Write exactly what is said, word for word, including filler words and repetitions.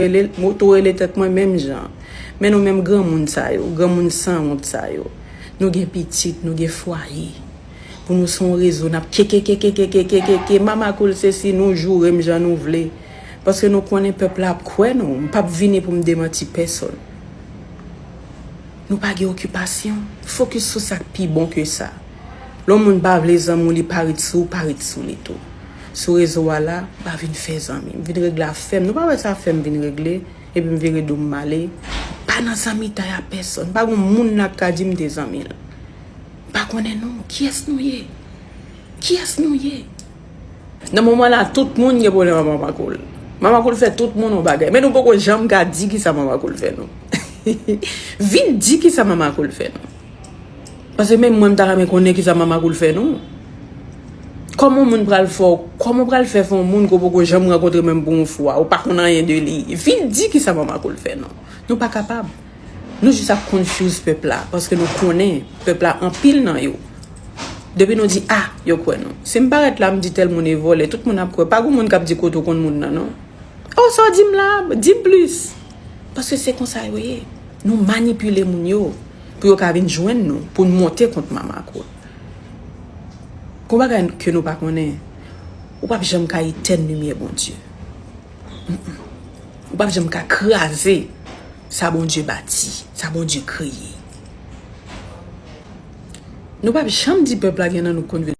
rele, m tou rele tèt mwen menm jan. Men nou menm granmoun sa yo, granmoun sanwont sa yo. Nou gen pitit, nou gen fwaye. Pou nou se yon rezo, n ap kekekekekekekekeke, Mama Cool sesi, nou joure m jan nou vle. Paske nou konnen pèp la ap kwè nou. M p ap vini pou m demanti pèsonn. Nou pa gen okipasyon. Fokis sou sa k pi bon ke sa. Lè yon moun pa vle zanmi w, li pa ret sou ou, pa ret sou li tou. Sou rezo a la, m pa vin fè zanmi. M vin regle afè m. Nou pa wè se afè m vin regle, epi m vire do m m ale. M pa nan zanmitay a pèsonn. Pa gen moun la k ka di m te zanmi l. M pa konnen non. Kiyès nou ye? Kiyès nou ye? Nan moman la, tout moun gen pwoblèm ak Mama Cool. Mama Cool fè tout moun yon bagay. Men nou poko janm ka di kisa Mama Cool fè nou. Vin di kisa Mama Cool fè nou. Paske menm mwen, m ta renmen konnen kisa Mama Cool fè nou. Kòman yon moun pral fè w, kòman w pral fè fè yon moun ke w poko janm rankontre menm pou yon fwa, ou pa konn anyen de li. Vin di kisa Mama Cool fè nou. Nou pa kapab. Nou jis ap confuse pèp la, paske nou konnen pèp la anpil nan yo. Depi nou di, ah, yo kwè nou. Si m parèt la, m di tèl moun e vòlè, tout moun ap kwè. Pa gen moun k ap di kote w konn moun nan, non. Oh, sa w di m la, di m plis. Paske se konsa yo ye. Nou manipile moun yo pou yo ka vin jwenn nou, pou n monte kont Mama Cool. Gon bagay ke nou pa konnen, ou p ap janm ka etèn limyè Bondye. Mm-mm. Ou p ap janm ka kraze sa Bondye bati, sa Bondye kreye. Nou p ap janm di pèp la gen nan nou k konn vin